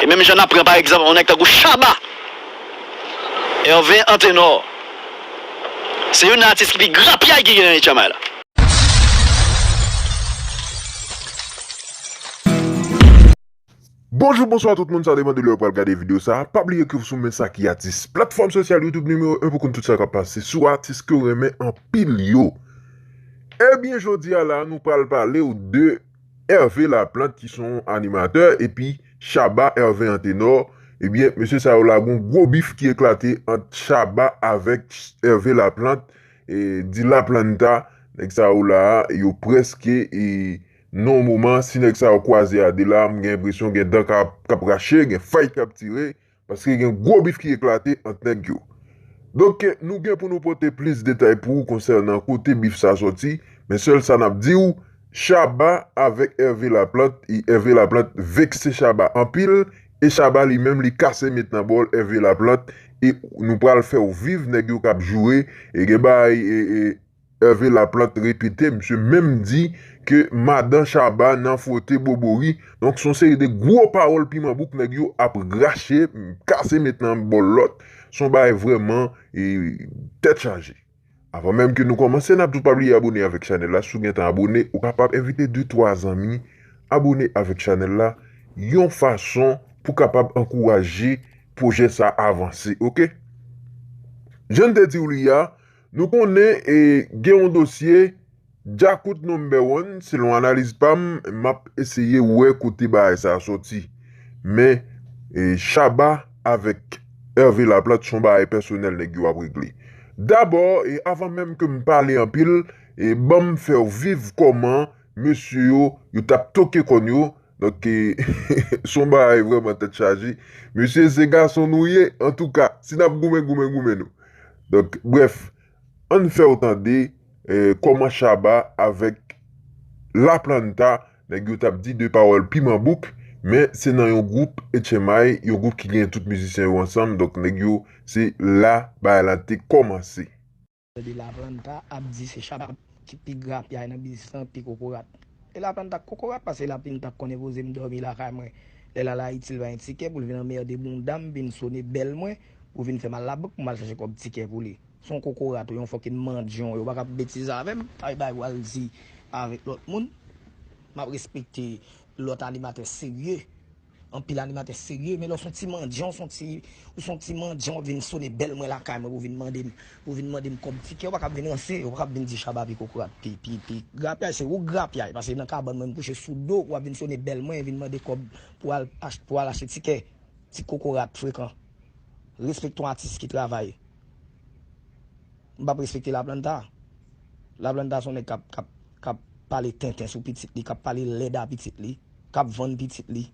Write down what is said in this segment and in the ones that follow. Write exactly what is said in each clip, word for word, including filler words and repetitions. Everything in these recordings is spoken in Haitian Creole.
E menm jan n ap pran pa egzanp yon nèg tankou Shabba, Hervé Antenor. Se youn nan atis ki pi grapyay ki gen nan H M I la. Bonjou, bonswa tout moun, sa depann de lè w pral gade videyo sa. Pa bliye ke w sou men sa ki atis platfòm sosyal YouTube nimewo en pou konn tout sa k ap pase sou atis ke w renmen anpil yo. Ebyen, jodi a la, nou pral pale w de Hervé Laplante ki se yon animatè, epi Shabba Hervé Antenor. Ebyen, mesye sa yo la, gon gwo bif ki eklate ant Shabba avèk Hervé Laplante, e, di Laplanta, nèg sa yo la, yo prèske, e, nan yon moman, si nèg sa yo kwaze a de la, m gen enpresyon gen dan k ap, k ap rache, gen fay k ap tire, paske gen gwo bif ki eklate ant nèg yo. Donk, nou gen pou nou pote plis detay pou ou konsènan kote bif sa sòti, men sèl sa n ap di w, Shabba avèk Hervé Laplante, e Hervé Laplante vekse Shabba anpil, e Shabba li menm li kase met nan bòl Hervé Laplante, e nou pral fè w viv nèg yo k ap joure, e gen bagay, e, e, Hervé Laplante repete, misye menm di ke madan Shabba nan fwote bobori. Donk, se yon seri de gwo pawòl piman bouk nèg yo ap rache, kase met nan bòl lòt. Se yon bagay vrèman, e, tèt chaje. Avan menm ke nou kòmanse, n ap tou pa bliye abone avèk chanèl la. Si w gentan abone, ou kapab envite de, twa zanmi abone avèk chanèl la, yon fason pou kapab ankouraje pwojè sa avanse, oke? Jan n te di w li a, nou konnen, e, gen yon dosye, Djakout number one, selon analiz pa m, m ap eseye wè kote bagay sa a sòti. Men, e, Shabba avèk Hervé Laplante se yon bagay pèsonèl nèg yo ap regle. Dabò, e, avan menm ke m pale anpil, e, ban m fè w viv kòman mesye yo, yo t ap toke kòn yo. Donk, e, se yon bagay vrèman tèt chaje. Mesye, se gason nou ye. Antouka, si n ap goumen, goumen, goumen nou. Donk, brèf, ann fè w tande, e, kòman Shabba avèk Laplanta, nèg yo t ap di de pawòl piman bouk, men se nan yon gwoup H M I, yon gwoup ki gen tout mizisyen yo ansanm, donk nèg yo, se la bagay la te kòmanse. Tande Laplanta ap di se Shabba ki pi grapyay nan biznis lan, pi kokorat. E Laplanta k kokorat, paske Laplanta konnen poze m dòmi lakay mwen. Lè l al Ayiti, l pa gen tikè pou l vin anmède bounda m, vin sone bèl mwen, pou vin fè m al labank pou m al chache kòb tikè pou li. Se yon kokorat ou yon fucking mandyan, ou pa ka ap betize avè m, pa bay w al di avèk lòt moun. M ap respekte lòt animatè serye. Anpil animatè serye, men lè w se yon ti mandyan, w se yon ti, ou se yon ti mandyan, w vin sone bèl mwen lakay mwen, pou vin mande m, pou vin mande m kòb tikè, ou pa ka ap vin ranse, ou pa ka ap vin di Shabba pi kokorat, pi, pi, pi grapyay, se ou grapyay, paske nan kabann mwen m kouche sou do, w ap vin sone bèl mwen, vin mande kòb pou al, pou al achte tikè, ti kokorat frekan. Respekte yon atis ki travay. M p ap respekte Laplanta. Laplanta se yon nèg k ap, k ap, k ap pale tenten sou pitit li, k ap pale lèd a pitit li, k ap vann pitit li.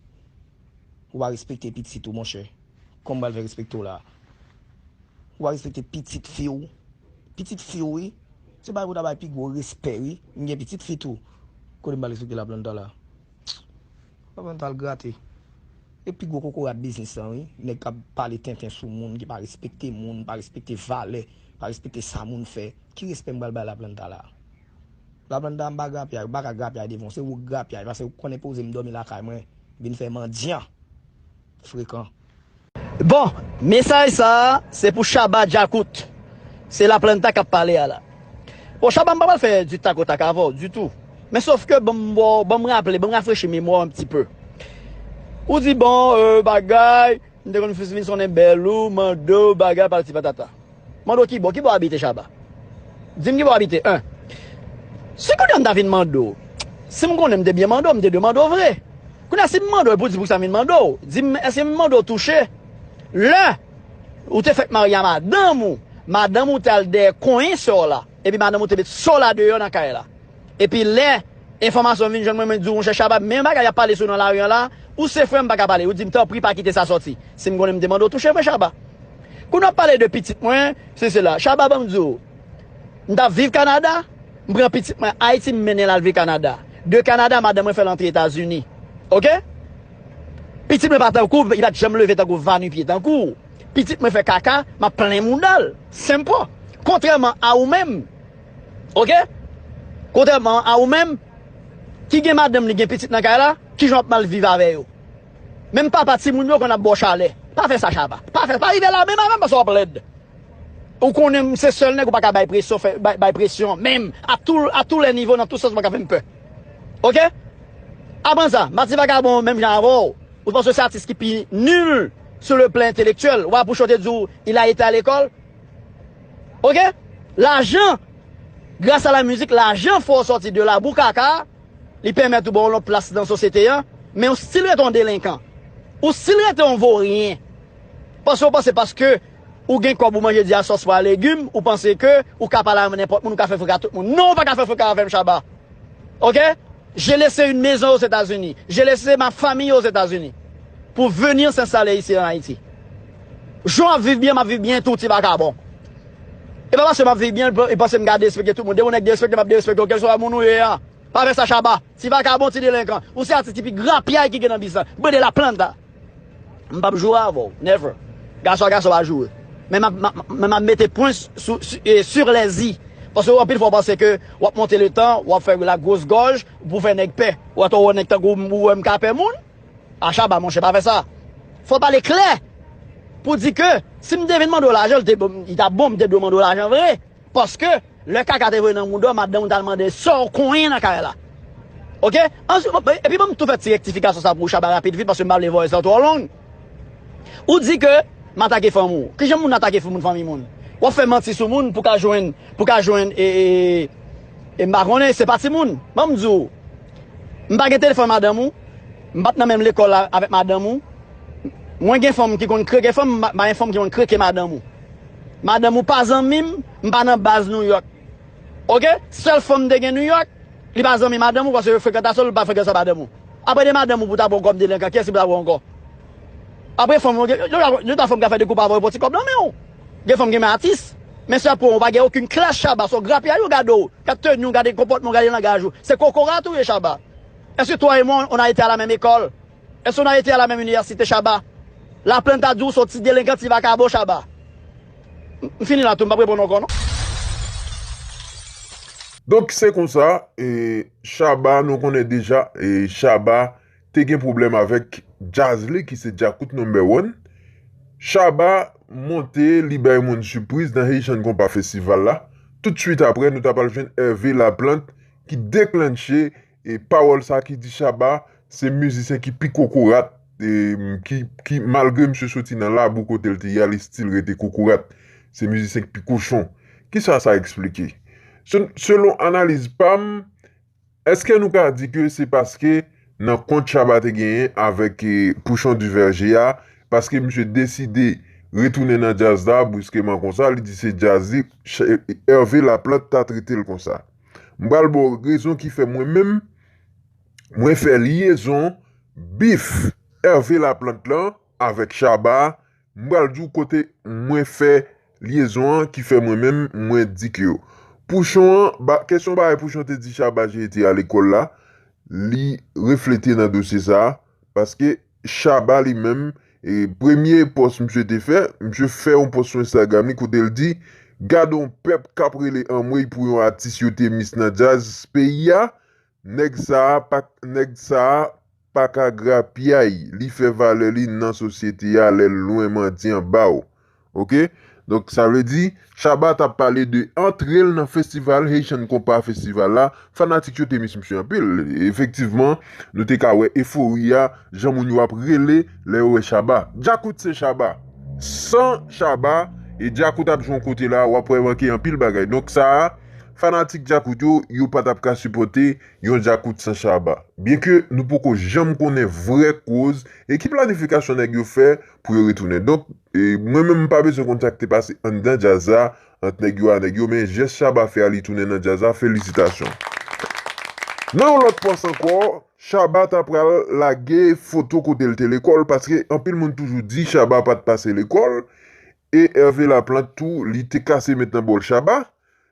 Ou pa respekte pitit ou, monchè. Kòman m pral fè respekte w la? Ou pa respekte pitit fi w. Pitit fi w, wi. Se bagay pou w ta bay pi gwo respè, wi. M gen pitit fi tou. Kote m pral respekte Laplanta la? Laplanta al grate. E pi gwo kokorat biznis lan, wi. Nèg k ap pale tenten sou moun, ki pa respekte moun, pa respekte valè, pa respekte sa moun fè. Ki respè m pral bay Laplanta la? Laplanta m pa grapyay, ou pa ka grapyay devan w, se ou k grapyay, paske ou konnen poze m dòmi lakay mwen, vin fè mandyan. Frekan. Bon, mesaj sa a, se pou Shabba Djakout. Se Laplanta k ap pale a la. Bon, Shabba, m pa pral fè du tac au tac avè w ditou. Men sof ke, ban m, ban m raple, ban m rafrechi memwa w un petit peu. Ou di, bon, euh, bagay, m te konn vin sonnen bèl ou, mande w, bagay, patati patata. Mande w kibò, kibò w abite, Shabba? Di m kibò w abite, en. Si kounye a m ta vin mande w, si m konnen m te byen mande w, m te dwe mande w vre. Kounye a, si m mande w, epi w di poukisa m vin mande w, di m, èske m mande w touche? Lè ou te fèk marye a madanm ou, madanm ou te al dèyè konyen sè w la, epi madanm ou te met sè w la deyò nan kay la. Epi lè enfòmasyon vin jwenn mwen, mwen di w, monchè Shabba, men bagay y ap pale sou w nan lari an la, ou se frè m, m pa ka pale. Ou di m, tanpri, pa kite sa sòti. Si m konnen m te mande w touche vre, Shabba. Kounye a w ap pale de pitit mwen, se sela. Shabba, ban m di w, m t ap viv Kanada, m pran pitit mwen Ayiti, m mennen l al viv Kanada. De Kanada, madanm mwen fè l antre Etazini. Oke? Pitit mwen pa tankou w, li pa t janm leve tankou va nu pied tankou w. Pitit mwen fè kaka, m ap plen mounda l. Senp. Kontrèman a ou menm, oke? Kontrèman a ou menm, ki gen madanm li, gen pitit nan kay la, kijan w ap mal viv avè yo? Menm papa timoun yo konn ap ba w chalè. Pa fè sa, Shabba. Pa fè, pa rive la menm avè m paske w ap lèd. Ou konnen m se sèl nèg ou pa ka bay presyon, fè, bay, bay presyon menm, à tous, à tous les niveaux, nan tout sans ou pa ka fè m pè. Oke? Apre sa, m pa di vakabon menm jan avè w. Ou panse se atis ki pi nul sur le plan intellectuel. Wa pou chote di w, il a été à l'école. Oke? Lajan, gras a la mizik, lajan fè w sòti de labou kaka, li pèmèt ou ba w yon lòt plas nan sosyete an, men ou still rete yon delenkan. Ou still rete yon voryen. Paske ou panse paske ou gen kòb ou manje di a sòs pwa legim, ou panse ke ou ka pale a nenpòt moun, ou ka fè freka tout moun. Non, ou pa ka fè freka avè m, Shabba. Oke? J'ai laissé une maison aux États-Unis. J'ai laissé ma famille aux États-Unis. Pour venir s'installer ici en Haïti. Jan w ap viv byen, m ap viv byen tou, ti vakabon. E pa paske m ap viv byen, e paske m ka derespekte tout moun. Depi yon nèg derespekte m, m ap derespekte w, kèlswa moun ou ye a. Pa fè sa, Shabba. Ti vakabon, ti delenkan. Ou se atis ki pi grapyay ki gen nan biznis la. Brede laplanta. M p ap joure avè w. Never. Gason a gason pa joure. Men m ap, m ap, men m ap mete pwen sou, sou, e, sur les i. Paske anpil fwa w panse ke w ap monte le tan, w ap fè la gros gòj pou fè nèg pè. Ou atò wè nèg tankou m, ou wè m ka pè moun. A, Shabba, monchè, pa fè sa. Fò w pale klè. Pou di ke si m te vin mande w lajan, li te bon, li t ap bon, m te dwe mande w lajan vre. Paske lè kaka te voye nan mouda w, madanm ou t al mande sa w konyen nan kay la. Oke? Answit, epi ban m tou fè ti rektifikasyon sa pou Shabba rapid vit, paske m pa vle vòyis lan twò long. Ou di ke m atake fanmi w. Kijan moun atake moun fanmi moun? W ap fè manti sou moun pou ka jwenn, pou ka jwenn, e, e, e, e m pa konnen, se pa timoun. Ban m di w, m pa gen telefòn madanm ou, m pa t nan menm lekòl la avèk madanm ou. Mwen gen fanm ki konn kreke fanm, m pa, m pa gen fanm ki konn kreke madanm ou. Madanm ou pa zanmi m, m pa nan baz New York. Oke? Sèl fanm m te gen New York, li pa zanmi madanm ou, paske frekantasyon l pa frekans ak madanm ou. Apre de madanm ou pou ta pran kòb delenkan, kiyès ki pou ta pran ankò? Apre fanm, yo, yo, yo, yo ta fanm ka fè de koup avè w pou ti kòb nan men w. Gen fanm gen men atis. Men se pou ou pa gen okenn klas, Shabba, se yon grapyay yo gade w. Gade teni w, gade konpòtman w, gade langaj ou. Se kokorat ou ye, Shabba. Est-ce que toi et moi, on a été à la même école? Est-ce qu'on a été à la même université, Shabba? Laplanta di w se yon ti delenkan, ti vakabon, Shabba. M, m fini la tou, m p ap reponn ankò non. Donk se konsa, e, Shabba, nou konnen deja, e, Shabba te gen pwoblèm avèk djaz li ki se Djakout number one. Shabba monte, li bay moun sipriz nan Haitian Compas Festival la. Tout swit apre, nou ta pral jwenn Hervé Laplante ki deklanche e pawòl sa ki di Shabba se mizisyen ki pi kokorat, e, ki, ki malgre misye soti nan labou kote l te ye a, li still rete kokorat. Se mizisyen ki pi kochon. Kisa sa eksplike? Se, selon analiz pa m, èske nou ka di ke se paske nan kont Shabba te genyen avèk, e, Pouchon Duverger a, paske misye deside retounen nan djaz la, bruskeman konsa, li di se djaz li, Ch-, Hervé Laplante ta trete l konsa. M pral ba w rezon ki fè mwen menm, mwen fè lyezon bif Hervé Laplante lan avèk Shabba. M pral di w kote mwen fè lyezon an ki fè mwen menm, mwen di ke yo. Pouchon an, ba, kesyon bagay Pouchon te di Shabba j'ai été à l'école la, li reflete nan dosye sa a, paske Shabba li menm, e, premye pòs misye te fè, misye fè yon pòs sou Instagram li kote l di, gad yon pèp k ap rele anmwey pou yon atis yo te mis nan djaz peyi a, nèg sa a pa, nèg sa a pa ka grapyay, li fè valè li nan sosyete a lè l lwen mandyan ba w. Oke? Donk sa vle di, Shabba t ap pale de antre l nan festival, Haitian Compas Festival la, fanatik yo te mis misye anpil. Efektivman, nou te ka wè efori a, jan moun yo ap rele lè yo wè Shabba. Djakout se Shabba. San Shabba, e Djakout ap jwe yon kote la, w ap wè manke anpil bagay. Donk sa a, fanatik Djakout yo, yo pa t ap ka sipòte yon Djakout san Shabba. Byenke nou poko janm konnen vrè koz e ki planifikasyon nèg yo fè pou yo retounen. Donk, e, mwen menm m pa bezwen konn sa k te pase anndan djaz la ant nèg yo a nèg yo, men jès Shabba fè a li tounen nan djaz la, felisitasyon. Nan yon lòt pòs ankò, Shabba ta pral lage foto kote l te lekòl, paske anpil moun toujou di Shabba pa t pase lekòl, e Hervé Laplante tou, li te kase met nan bòl Shabba.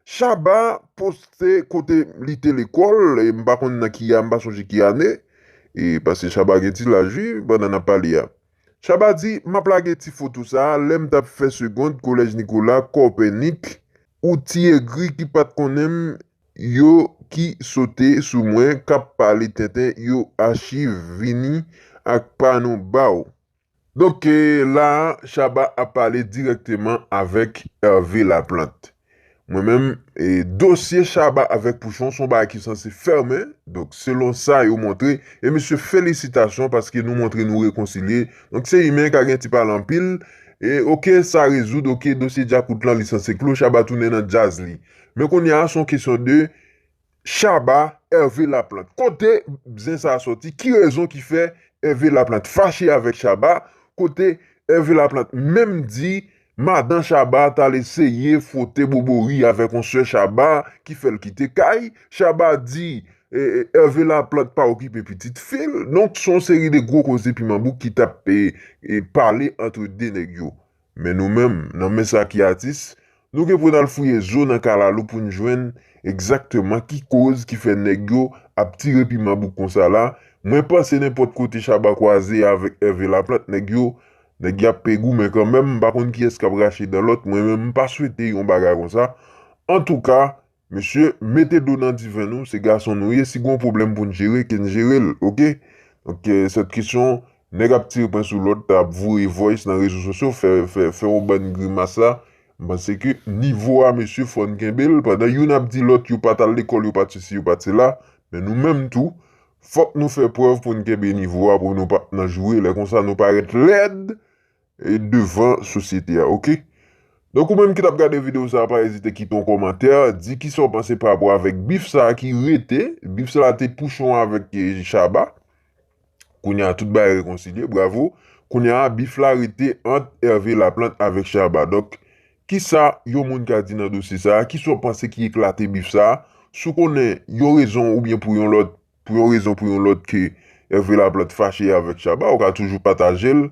Shabba poste kote li te lekòl, e m pa konn nan ki a, m pa sonje ki ane, e paske Shabba gen ti laj wi, pandan n ap pale a. Shabba di, m ap lage ti foto sa a, lè m t ap fè segond, kolèj Nikola Kòpènik, ou ti egri ki pa t konnen m, yo ki sote sou mwen, k ap pale tenten, yo achiv vini ak pa nou ba w. Donk, eh, la a, Shabba ap pale dirèkteman avèk Hervé Laplante. Mwen menm, eh, dosye Shabba avèk Pouchon se yon bagay ki sanse fèmen. Donk, selon sa yo montre, e mesye, felisitasyon paske nou montre nou rekonsilye. Donk, se imen ka gen ti pale anpil. E, oke, sa rezoud, oke, dosye Djakout lan, li sanse klo, Shabba tounen nan djaz li. Men kounye a, se yon kesyon de Shabba, Hervé Laplante. Kote bzen sa a sòti? Ki rezon ki fè Hervé Laplante fache avèk Shabba? Kote Hervé Laplante menm di madan Shabba t al eseye fwote bobori avèk yon sè Shabba ki fè l kite kay? Shabba di, e, e, Hervé Laplante pa okipe pitit fi l. Donk, se yon seri de gwo koze piman bouk ki t ap, e, e, pale ant de nèg yo. Men nou menm, nan men sa ki atis, nou gen pou n al fouye zo nan kalalou pou n jwenn egzakteman ki koz ki fè nèg yo ap tire piman bouk konsa la. Mwen panse nenpòt kote Shabba kwaze avèk Hervé Laplante, nèg yo, nèg y ap pe goumen kanmenm, m pa konn kiyès k ap rache dan lòt, mwen menm m pa swete yon bagay konsa. Antouka, mesye, mete dlo nan diven nou, se gason nou ye, si gen yon pwoblèm pou n jere, ke n jere l, oke? Donk, eh, sèt kesyon, nèg ap tire pwen sou lòt, ap voye voice nan rezo sosyo, fè, fè, fè yon bann grimas la. M panse ke nivo a, mesye, fò n kenbe l. Pandan youn ap di lòt, yo pa t al lekòl, yo pa t sesi, yo pa t sela. Men nou menm tou, fòk nou fè prèv pou n kenbe nivo a, pou nou pa nan joure. Lè konsa, nou parèt lèd e devan sosyete a, oke? Donk, ou menm ki t ap gade videyo sa a, pa ezite kite yon kòmantè, di kisa w panse pa rapò avèk bif sa a ki rete. Bif sa a te Pouchon avèk, eh, Shabba. Kounye a, tout bagay rekonsilye, bravo. Kounye a, bif la rete ant Hervé Laplante avèk Shabba. Donk, kisa yon moun ka di nan dosye sa a? Kisa w panse ki eklate bif sa a? Si w konnen yon rezon oubyen pou yon lòt, pou yon rezon pou yon lòt ke Hervé Laplante fache avèk Shabba, ou ka toujou pataje l.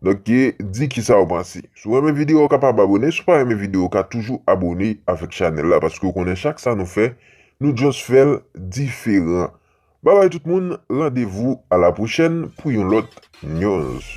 Donk, di kisa w panse. Si w renmen videyo, w kapab abone. Si w pa renmen videyo, w ka toujou abone avèk chanèl la, paske w konnen chak sa nou fè, nou just fè l diferan. Babay tout moun, randevou a la pwochèn pou yon lòt news.